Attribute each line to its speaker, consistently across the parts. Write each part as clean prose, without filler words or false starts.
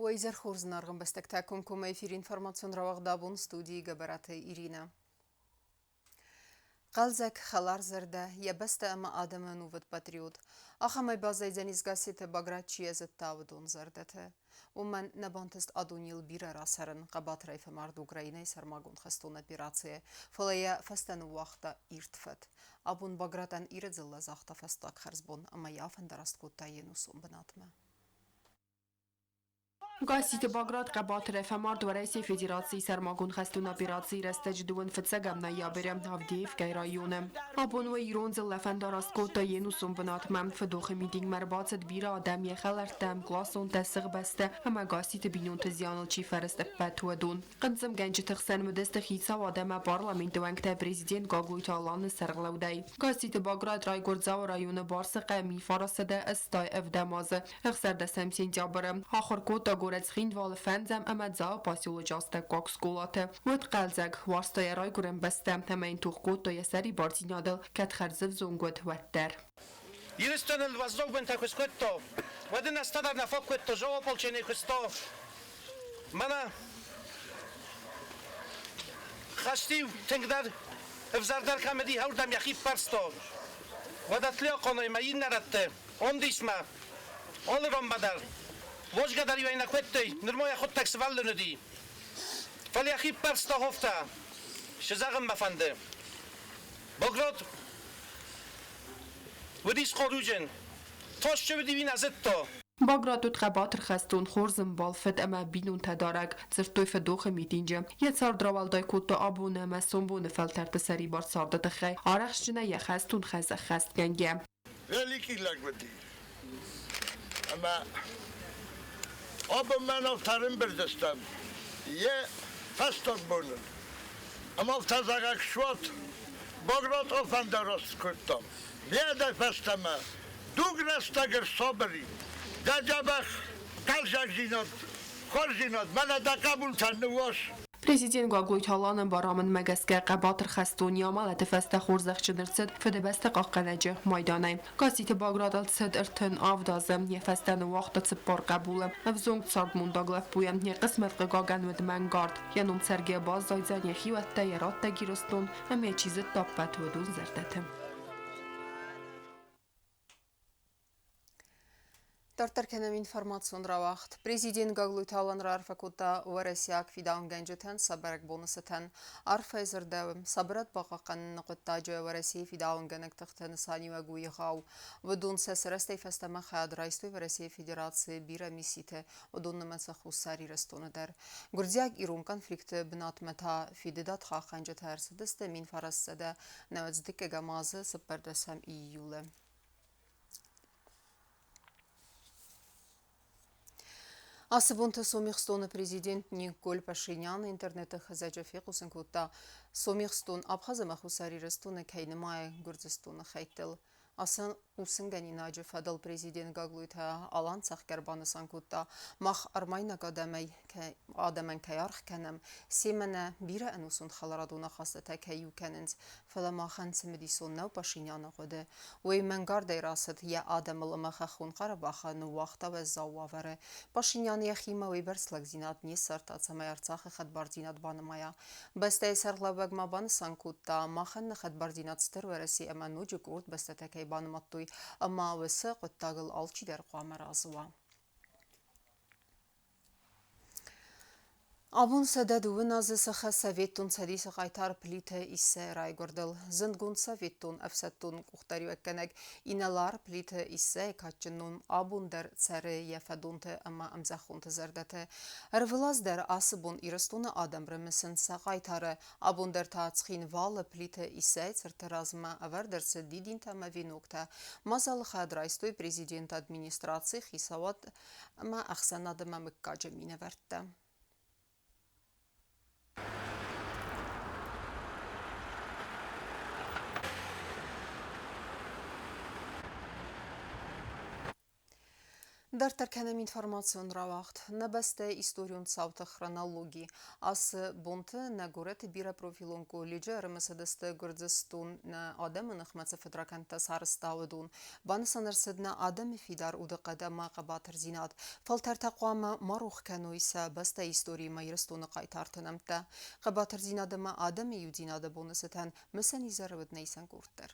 Speaker 1: Уӕ изӕр хорз, зынаргъ ӕмбӕстӕгтӕ, комкоммӕ эфиры информацион рауагъд абон студийы Гӕбӕраты Иринӕ. Хъӕлдзӕг, хӕларзӕрдӕ, йӕ бӕстӕ ӕмӕ адӕмы ӕнувыд патриот. Ахӕмӕй баззайдзӕнис Гассеты Баграт, чи йӕ зыдта, уыдон зӕрдӕты. Уымӕн нӕ бантыст а-дунейыл бирӕ рацӕрын, хъӕбатырӕй фӕмард Украинӕйы сӕрмагонд хӕстон операцийӕ, фӕлӕ йӕ фӕстӕ ныууагъта ирд фӕд. Абон Багратӕн Иры дзыллӕ загъта фӕстаг хӕрзбон ӕмӕ йӕ афӕндараст кодта йе нусон бынатмӕ.
Speaker 2: Гасситы Баграт хъӕбатырӕй фӕмард Уӕрӕсейы Федерацийы сӕрмагонд хӕстон операцийы рӕстӕджы дыууын фыццӕгӕм ноябры Авдеевкӕйы районы. Абон уӕ ирон дзыллӕ фӕндараст кодта йе нусон бынатмӕ. Фыдохы митингмӕ ӕрбацыд бирӕ адӕм, йӕ хӕлӕрттӕ, ӕмкъласонтӕ, сыхбӕстӕ ӕмӕ Гасситы бинонты зианыл чи фӕрыст, ӕппӕт уыдон. Хъынцъымгӕнджыты хсӕн уыдысты хицауад ӕмӕ парламенты уӕнгтӕ президент Гаглойты Аланы сӕргълӕудӕй. Гасситы Баграт райгуырд Дзауы районы Барсы хъӕуы 1987 азы 16 сентябры. Ахуыр кодта горӕт Цхинвалы фӕндзӕм ӕмӕ Дзауы поселочы астӕуккаг скъолаты. Уыд хъӕлдзӕг, уарзта йӕ райгуырӕн бӕстӕ ӕмӕ йын тох кодта йӕ сӕрибардзинадыл, кӕд хӕрзӕвзонг уыд, уӕддӕр.
Speaker 3: Ирыстоныл уӕззау бонтӕ куы скодта, уӕд ын ӕз дӕр нӕ фӕкодта зоопалченӕй куыста. Мӕнӕ хӕсты-иу тынгдӕр ӕвзӕрдӕр кӕм уыди, уырдӕм йӕхи ппӕрста. Уӕдӕ Тлиахъонӕй мӕ иннӕ рӕтты ондисмӕ, алы ронмӕ дӕр. Возгӕ дӕр-иу ӕй нӕ кодтой, нырма йӕхуыдтӕг сывӕллон уыди. Фӕлӕ йӕхи ппӕрста хофтӕ. Цы зӕгъын мӕ фӕнды? Богрот уыдис хъаруджын, тӕсчъы уыди, уый нӕ зыдта.
Speaker 2: Баграт уыд хъӕбатыр хӕстон, хорз ӕмбал, фыд ӕмӕ бинонтӕ дарӕг, дзырдтой фыдохы митинджы. Йӕ цард рауӕлдай кодта абоны ӕмӕ сомбоны фӕлтӕрты сӕрибар царды тыххӕй, арӕхстджынӕй йӕ хӕстон хӕс ӕххӕстгӕнгӕ.
Speaker 4: Великий лӕг уыди. Ӕмӕ абон мӕнау ӕрӕмбырд стӕм йӕ фӕстаг боныл. Ӕмӕ афтӕ зӕгъӕг суат, Баграт афӕндараст кодтам. Уӕдӕй фӕстӕмӕ дуг рӕстӕг ӕрсабыр и. Дӕ дзӕбӕх хъӕлдзӕгдзинад, хорздзинад мӕнӕ дӕ хъӕбултӕн ныууас.
Speaker 2: Президент Гаглойты Аланы барамындмӕ гӕсгӕ хъӕбатыр хӕстон йӕ амӕлӕты фӕстӕ хорзӕхджын ӕрцыд Фыдыбӕстӕ хъахъхъӕнӕджы майданӕй. Гасситы Багратыл цыд 37 азы, йӕ фӕстӕ ныууагъта цыппар хъӕбулы. Ӕвзонг цардмондаг лӕппуйӕн йӕ хъысмӕт хъыгагӕн уыд мӕнгард. Йӕ ном цӕргӕ баззайдзӕн йӕ хиуӕттӕ, йӕ раттӕг Ирыстон ӕмӕ йӕ чи зыдта, ӕппӕт уыдон зӕрдӕты.
Speaker 1: Дарддӕр кӕнӕм информацион рауагъд. Президент Гаглойты Алан раарфӕ кодта уӕрӕсейаг фидауынгӕнджытӕн сӕ бӕрӕгбоны цытӕн. Арфӕйы дзырдӕуы, сабырад бахъахъхъӕныны хъуыддаджы Уӕрӕсейы фидауынгӕнӕг тыхты нысаниуӕг у егъау. Уыдон сӕ сырӕзтӕй фӕстӕмӕ хайад райстой Уӕрӕсейы Федерацийы бирӕ мисситы, уыдон нымӕцы Хуссар Ирыстоны дӕр. Гуырдзиаг-ирон конфликты бынатмӕ та фидыдад хъахъхъӕнджытӕ ӕрцыдысты 1992 азы 14 июлы. Ацы бонты Сомихстоны президент Николь Пашинян интернеты хызӕджы фехъусын кодта, Сомихстон Абхаз ӕмӕ Хуссар Ирыстоны кӕй нымайы Гуырдзыстоны хӕйттыл. Ацы хъусынгӕнинаджы фӕдыл президент Гаглойты Алан цӕхгӕр банысан кодта, мах армайнаг адӕмӕй адӕмӕн кӕй аргъ кӕнӕм, семӕ нӕ бирӕ ӕнусон хӕларадон ахастытӕ кӕй иу кӕнынц, фӕлӕ махӕн цымыдисон нӕу Пашиняны хъуыды. Уый мӕнгардӕй рацыд йӕ адӕмыл ӕмӕ Хӕххон Къарабахы ныууагъта уӕззау уавӕры. Пашинян йӕхимӕ уыйбӕрц лӕгдзинад не ссардта, цӕмӕй Арцахы хӕдбардзинад банымайа. Бӕстӕйы сӕргълӕууӕг ма банысан кодта, махӕн нӕ хӕдбардзинад Стыр Уӕрӕсе ӕмӕ ноджы къорд бӕстӕтӕ кӕй банымадтой, ӕмӕ уыцы хъуыддагыл алчидӕр хъуамӕ разы уа. Абон 102 азы сыхы Советон Цӕдисы хъайтар Плиты Иссӕ райгуырдыл. Зындгонд советон ӕфсӕддон къухдариуӕггӕнӕг инӕлар Плиты Иссӕйы кадджын ном абон дӕр цӕры йӕ фӕдонты ӕмӕ ӕмзӕххонты зӕрдӕты. Ӕрвылаз дӕр ацы бон Ирыстоны адӕм рымысынц сӕ хъайтары. Абон дӕр та Цхинвалы Плиты Иссӕйы цырты размӕ ӕвӕрд ӕрцыд дидинтӕ ӕмӕ веноктӕ. Мадзалы хайад райстой президенты администрацийы хицауад ӕмӕ ӕхсӕнады ӕмӕ мыггаджы минӕвӕрттӕ. Дарддӕр кӕнӕм информацион рауагъд. Нӕ бӕстӕйы историон цауты хронологи. Ацы бонты нӕ горӕты бирӕпрофилон колледжы ӕрымысыдысты Гуырдзыстоны адӕмы ныхмӕ цы фыдракӕндтӕ сарӕзта, уыдон. Банысан ӕрцыд нӕ адӕмы фидар удыхъӕд ӕмӕ хъӕбатырдзинад. Фӕлтӕртӕ хъуамӕ ма рох кӕной сӕ бӕстӕйы историимӕ Ирыстоны хъайтарты нӕмттӕ. Хъӕбатырдзинад ӕмӕ адӕмы иудзинады боны цытӕн мысӕн изӕры уыд нӕ исӕн къорд дӕр.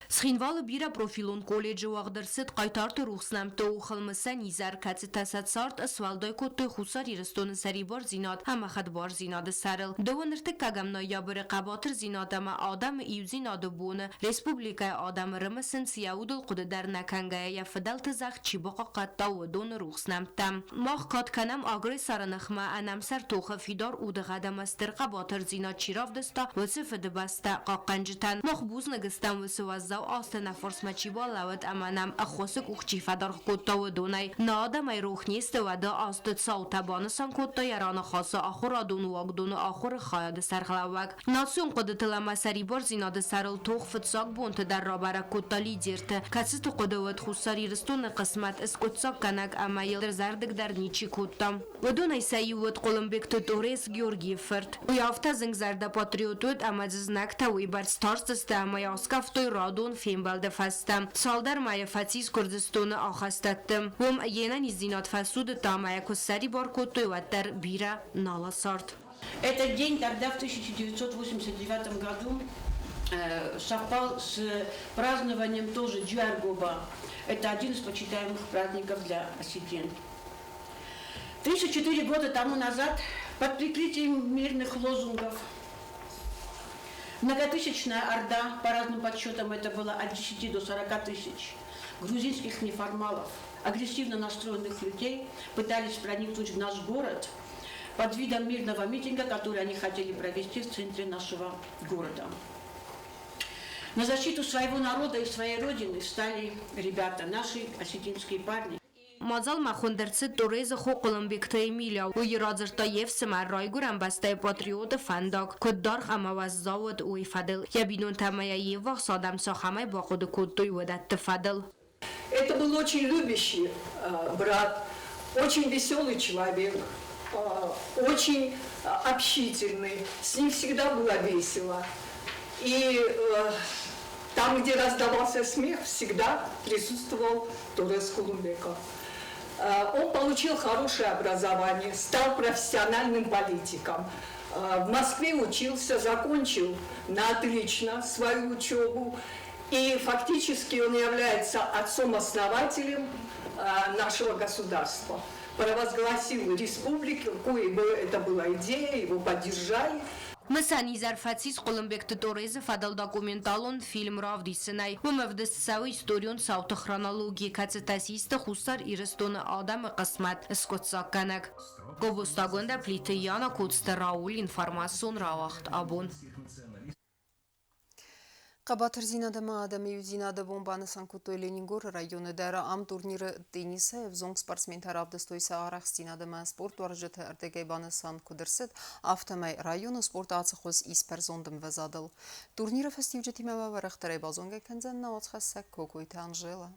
Speaker 5: Цхинвалы бирӕпрофилон колледжы уагъд ӕрцыд хъайтарты рухс нӕмтты охыл мысӕн изӕр, кӕцытӕ сӕ цард ысуӕлдай кодтой Хуссар Ирыстоны сӕрибардзинад ӕмӕ хӕдбардзинады сӕрыл. Дыууӕ ӕртыккӕгӕм ноябры хъӕбатырдзинад ӕмӕ адӕмы иудзинады боны республикӕйы адӕм ӕрымысынц, йӕ удыл хъуыды дӕр нӕ кӕнгӕйӕ йӕ фыдӕлты зӕхх чи бахъахъхъӕдта, уыдоны рухс нӕмттӕ. Мах кад кӕнӕм агрессоры ныхмӕ ӕнӕмсӕр тохы фидар удыгъӕд ӕмӕ стыр хъӕбатырдзинад чи равдыста, уыцы Фыдыбӕстӕ хъахъхъӕнджытӕн. Мах бузныг стӕм уыцы уӕззау азты нӕ фарсмӕ чи балӕууыд ӕмӕ нӕм ӕххуысы къух чи фӕдаргъ кодта, уыдонӕй. Нӕ адӕмӕй рох не сты уӕды азты цаутӕ, банысан кодта йӕ раныхасы ахуырадон уагдоны ахуыры хайады сӕргълӕууӕг. Национ хъуыдытыл ӕмӕ сӕрибардзинады сӕрыл тох фыццаг бонты дӕр рабӕрӕг кодта лидерты, кӕцыты хъуыды уыд Хуссар Ирыстоны хъысмӕт скъуыддзаггӕнӕг ӕмӕ йыл дызӕрдыг дӕр ничи кодта. Уыдонӕй сӕ иу уыд Хъуылымбегты Торез Георгийы фырт. Уый афтӕ зынгзӕрдӕ патриот уыд ӕмӕ дзы знӕгтӕ уыйбӕрц тарстысты ӕмӕ йӕ аскъӕфтой радон фембӕлды фӕстӕ. Цалдӕр мӕйы фӕцис Гуырдзыстоны ахӕстӕтты. Уым йе нӕниздзинад фӕцудыдта ӕмӕ йӕ куы ссӕрибар кодтой, уӕддӕр бирӕ нал ацард.
Speaker 6: Этот день тогда, в 1989 году, совпал с празднованием тоже Джуаргоба. Это один из почитаемых праздников для осетин. 34 года тому назад под прикрытием мирных лозунгов многотысячная орда, по разным подсчетам это было от 10 до 40 тысяч, грузинских неформалов, агрессивно настроенных людей пытались проникнуть в наш город под видом мирного митинга, который они хотели провести в центре нашего города. На защиту своего народа и своей родины встали ребята, наши осетинские парни.
Speaker 5: Мадзалмӕ хуынд ӕрцыд Торезы хо Хъуылымбегты Эмилия. Уый радзырдта йе фсымӕр райгуырӕн бӕстӕйы патриоты фӕндаг, куыд даргъ ӕмӕ уӕззау уыд, уый фӕдыл. Йӕ бинонтӕ ӕмӕ йӕ йе ввахс адӕм цахӕмӕй бахъуыды кодтой, уыдӕтты фӕдыл.
Speaker 7: Это был очень любящий брат, очень веселый человек, очень общительный. С ним всегда было весело. И там, где раздавался смех, всегда присутствовал Торез Кулумбеков. Он получил хорошее образование, стал профессиональным политиком. В Москве учился, закончил на отлично свою учебу. И фактически он является отцом-основателем нашего государства. Провозгласил республику, это была идея, его поддержали.
Speaker 5: Мысӕн изӕр фӕцис Хъуылымбегты Торезы фӕдыл документалон фильм равдисынӕй. Уым ӕвдыст цӕуы историон цауты хронологи, кӕцытӕ систы Хуссар Ирыстоны адӕмы хъысмӕт скъуыддзаггӕнӕг. Гобозтагондӕ Плиты Яна, Коцты Рауль, информацион рауагъд абон.
Speaker 1: Хъӕбатырдзинад ӕмӕ адӕмы иудзинады бон банысан кодтой Ленингоры районы дӕр. Ам турниры теннисӕй ӕвзонг спортсментӕ равдыстой сӕ арӕхстдзинад ӕмӕ спортуарзджыты ӕрдӕгӕй банысан куыд ӕрцыд, афтӕмӕй районы спорты ацы хуыз ис бӕрзонд ӕмвӕзадыл. Турниры фӕстиуджытимӕ уӕрӕхдӕрӕй базонгӕ кӕндзӕн нӕ уацхӕссӕг Кокойты Анжела.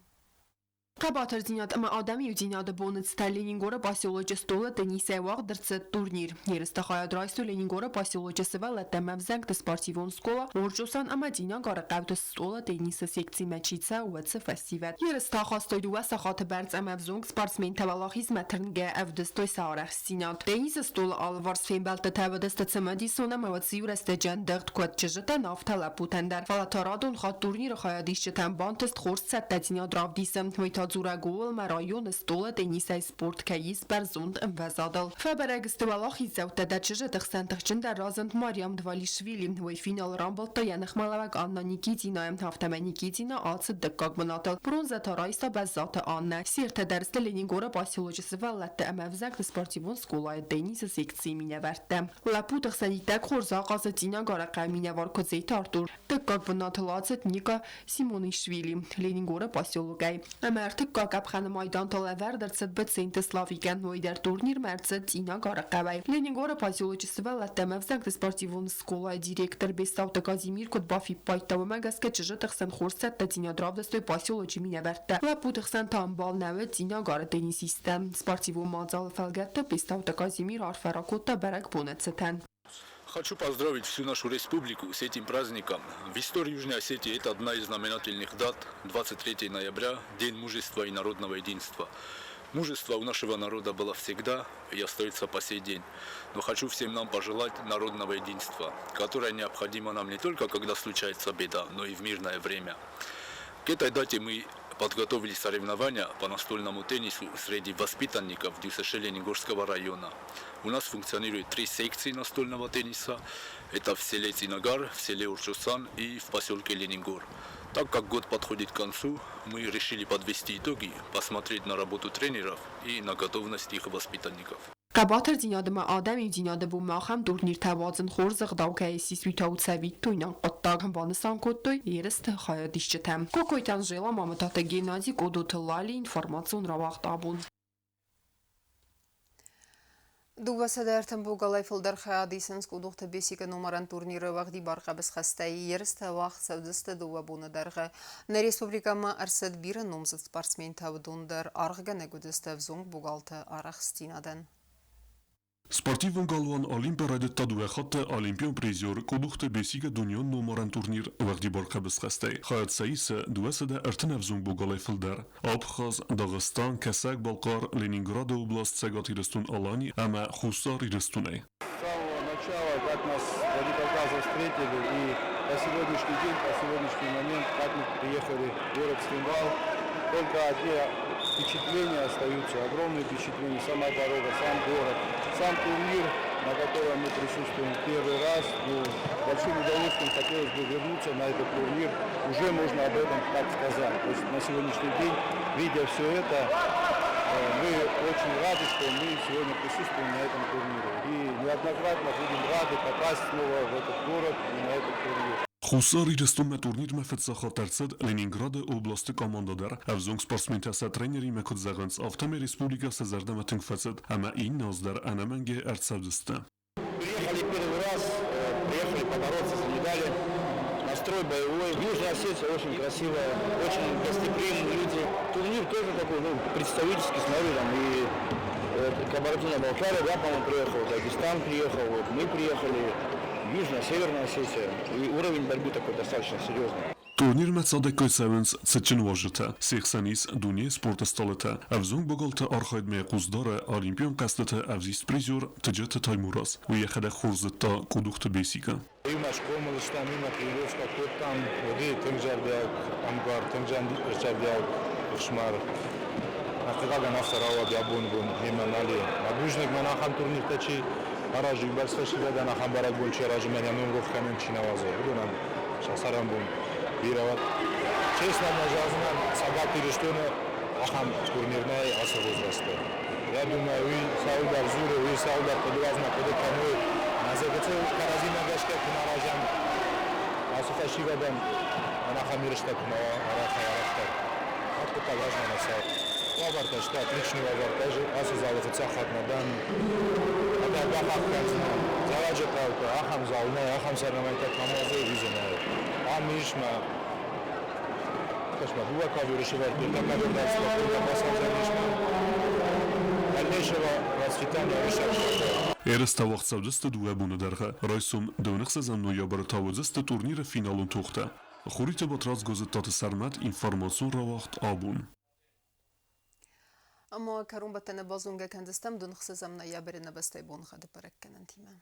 Speaker 2: Хъӕбатырдзинад ӕмӕ адӕмы иудзинады боны цытӕ Ленингоры поселочы стъолы теннисӕй уагъд ӕрцыд турнир. Ерысты хайад райстой Ленингоры поселочы сывӕллӕттӕ ӕмӕ ӕвзӕнгты спортивон скъола Орчъосан ӕмӕ Динагары хъӕуты стъолы теннисы секцимӕ чи цӕуы, уыцы фӕсивӕд. Ерыстӕ ахастой дыууӕ сахаты бӕрц ӕмӕ ӕвзонг спортсментӕ уӕлахизмӕ тырнгӕ ӕвдыстой сӕ арӕхстдзинад. Теннисы стъолы алыварс фембӕлдтытӕ уыдысты цымыдисон ӕмӕ уыцы-иу рӕстӕджы ӕндӕгъд куыд чызджытӕн, афтӕ лӕппутӕн дӕр. Фӕлӕ та радон хатт турниры хайадисджытӕн бантыст хорз цӕттӕдзинад равдисын. Уый та дзурӕг ууыл, ӕмӕ районы стъолы теннисӕй спорт кӕй ис бӕрзонд ӕмвӕзадыл. Фӕбӕрӕг сты уӕлахиздзӕуттӕ дӕр чызджыты хсӕн тыхджындӕр разынд Мариам Двалишвили. Уый финалы рамбылдта йӕ ныхмӕлӕууӕг Анна Никитинайы. Афтӕмӕй Никитина ацыд дыккаг бынатыл. Бронзӕ та райста Бӕззаты Аннӕ. Се ртӕ дӕр сты Ленингоры поселочы сывӕллӕтты ӕмӕ ӕвзӕгты спортивон скъолайы теннисы секцийы минӕвӕрттӕ. Лӕппуты хсӕн иттӕг хорз ахъазыд Цъинагары хъӕуы минӕвар Куыдзеты Артур. Дыккаг бынатыл ацыд Ника Симонишвили Ленингоры поселокӕй. Ӕмӕ ӕртыккаг Ӕртыккаг къӕпхӕны майдантӕ лӕвӕрд ӕрцыд Быценты Славикӕн, уый дӕр турнирмӕ ӕрцыд Цъинагары хъӕуӕй. Ленингоры поселочы сывӕллӕттӕ ӕмӕ ӕвзӕгты спортивон скъолайы директор Бестауты Казимир куыд бафиппайдта, уымӕ гӕсгӕ чызджыты хсӕн хорз цӕттӕдзинад равдыстой поселочы минӕвӕрттӕ. Лӕппуты хсӕн та ӕмбал нӕ уыд Цъинагары теннисисттӕ. Спортивон мадзалы фӕлгӕтты Бестауты Казимир арфӕ ракодта бӕрӕгбоны цытӕн.
Speaker 8: Хочу поздравить всю нашу республику с этим праздником. В истории Южной Осетии это одна из знаменательных дат, 23 ноября, День мужества и народного единства. Мужество у нашего народа было всегда и остается по сей день. Но хочу всем нам пожелать народного единства, которое необходимо нам не только когда случается беда, но и в мирное время. К этой дате мы подготовили соревнования по настольному теннису среди воспитанников ДЮСШ Ленингорского района. У нас функционирует 3 секции настольного тенниса. Это в селе Цинагар, в селе Урчусан и в поселке Ленингор. Так как год подходит к концу, мы решили подвести итоги, посмотреть на работу тренеров и на готовность их воспитанников.
Speaker 2: Хъӕбатырдзинад ӕмӕ адӕмиудзинады бонмӕ ахӕм турниртӕ уадзын хорз ӕгъдау кӕй ссис, уый та у цӕвиттойнаг хъуыддаг, банысан кодтой ерысты хайадисджытӕ. Кокойты Анжела, Мамытаты Геннадий, Къодоты Лали, информацион рауагъд абон.
Speaker 1: 230 богалӕй фылдӕр хайад исынц Къудухты Бесикы номарӕн турниры уӕгъдибар хъӕбысхӕстӕй. Ерыстӕ уагъд цӕудзысты 2 боны дӕргъы. Нӕ республикӕмӕ ӕрцыд бирӕ номдзыд спортсментӕ, уыдон дӕр аргъгӕнӕг уыдысты ӕвзонг богалты арӕхстдзинадӕн.
Speaker 9: Спортивон галуан Олимпы райдыдта дыууӕ хатты олимпион призер Къудухты Бесига дунеон номарӕн турнир уӕгъдибар хъӕбысхӕстӕй. Хайад сӕ исы 230 ӕвзонг богалӕй фылдӕр. Абхаз, Дагъыстан, Кӕсӕг-Балхъар, Ленинграды област, Цӕгат Ирыстон-Алани ӕмӕ Хуссар Ирыстонӕй.
Speaker 10: С самого начала, как нас в Владикавказе встретили, и по сегодняшний день, по сегодняшний момент, как мы приехали в город Цхинвал, только одни впечатления остаются, огромные впечатления, сама дорога, сам город, сам турнир, на котором мы присутствуем первый раз. Ну, большим удовольствием хотелось бы вернуться на этот турнир, уже можно об этом так сказать. То есть на сегодняшний день, видя все это, мы очень рады, что мы сегодня присутствуем на этом турнире. И неоднократно будем рады попасть снова в этот город и на этот турнир.
Speaker 9: Хуссар Ирыстонмӕ турнирмӕ фыццаг хатт ӕрцыд Ленинграды областы командӕ дӕр. Ӕвзонг спортсментӕ сӕ тренеримӕ куыд зӕгъынц, афтӕмӕй республикӕ сӕ зӕрдӕмӕ тынг фӕцыд ӕмӕ иннӕ аз дӕр ӕнӕмӕнгӕй ӕрцӕудзысты.
Speaker 10: Приехали первый раз, приехали побороться за медали. Настрой боевой. Южная Осетия очень красивая, очень гостеприимные люди. Турнир тоже такой, ну, представительский, смотрю, там и Кабардино-Балкария, да, по-моему, приехал, Дагестан приехал, вот мы приехали, Южная, Северная Осетия. И уровень борьбы такой достаточно серьезный.
Speaker 9: Турнирмӕ цадӕггай цӕуынц цытджын уазджытӕ, се хсӕн ис дунейы спорты стъалытӕ. Ӕвзонг богалты архайдмӕ йӕ хъус дары Олимпион хъӕзтыты ӕвзист призер Тыджаты Таймураз. Уый йӕхӕдӕг хорз зыдта Къудухты Бесикы.
Speaker 10: Иумӕ схъомыл стӕм, иумӕ тренировкӕ кодтам. Уыди тынг зӕрдиаг ӕмгар, тынг зӕрдиаг ӕфсымӕр. Хъыгагӕн, афтӕ рауад йӕ боны бон мемӕ нал и. Мӕ бузныг, мӕнӕ ахӕм турниртӕ чи аразы, уыйбӕрц фӕсивӕдӕн ахӕм бӕрӕгбон чи аразы, мӕн йӕ ном рох кӕнын чи нӕ уадзы, уыдонӕн сӕ цӕрӕнбон бирӕ уӕд. Честно мӕ зӕгъдзынӕн, Цӕгат Ирыстоны ахӕм турнир нӕй ацы возрасты. Я думаю, уый цӕуылдӕр дзуры, уый цӕуылдӕр хъуыды уадзынӕ хъуыды кӕной. Мӕ зӕгъыты кӕрӕдзимӕ гӕсгӕ куы нӕ аразӕм ацы фӕсивӕдӕн ӕнӕхъӕн ерыстӕ куы нӕ уа арӕхӕй-арӕхдӕр, уӕд хъуыддаг размӕ нӕ цӕуы. Уавӕртӕ сты отличный уавӕртӕ. Ӕз ацы залы фыццаг хатт нӕ дӕн. Ӕмӕ бахахх кӕндзынӕн, Дзӕуӕджыхъӕуы ахӕм зал нӕй, ахӕм соревнованитӕ кӕм уадзы, уый дзы нӕй. Ам ис мӕ кӕс-ма, дыууӕ ковёры сывӕрдтой, ӕртӕ ковёр дӕр сывӕрдтой, бацӕудзӕнис мӕ дальнейшего процветания уырыссаг спорта.
Speaker 9: Ерыстӕ уагъд цӕудзысты 2 боны дӕргъы. Райсом 26 ноябры та уыдзысты турниры финалон тохтӕ. Хуриты Батрадз, Гозыттаты Сӕрмӕт, информацион рауагъд абон.
Speaker 1: Ӕмӕ кӕронбӕттӕны базонгӕ кӕндзыстӕм 26 ноябры нӕ бӕстӕйы боныгъӕды бӕрӕггӕнӕнтимӕ.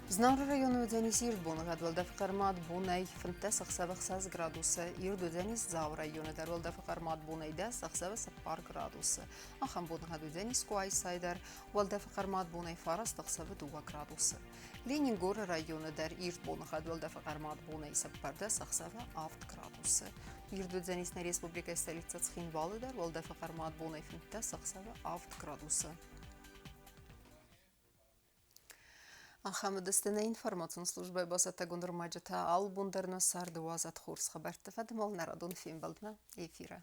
Speaker 1: Знауыры районы уыдзӕнис ирд боныгъӕд, уӕлдӕфы хъӕрмад бонӕй 15 ӕхсӕвы 6 градусы. Ирд уыдзӕнис Дзауы районы дӕр, уӕлдӕфы хъӕрмад бонӕй 10 ӕхсӕвы 4 градусы. Ахӕм боныгъӕд уыдзӕнис Къуайсайы дӕр, уӕлдӕфы хъӕрмад бонӕй 9 ӕхсӕвы 2 градусы. Ленингоры районы дӕр ирд боныгъӕд, уӕлдӕфы хъӕрмад бонӕй 14 ӕхсӕвы 7 градусы. Ирд уыдзӕнис нӕ республикӕйы столицӕ Цхинвалы дӕр, уӕлдӕфы хъӕрмад бонӕй 15 ӕхсӕвы 7 градусы. Ахӕм уыдысты нӕ информацион службӕйы бацӕттӕгонд ӕрмӕджытӕ. Алы бон дӕр нӕ царды уадзӕд хорз хабӕртты фӕдыл нӕ радон фембӕлдмӕ эфиры.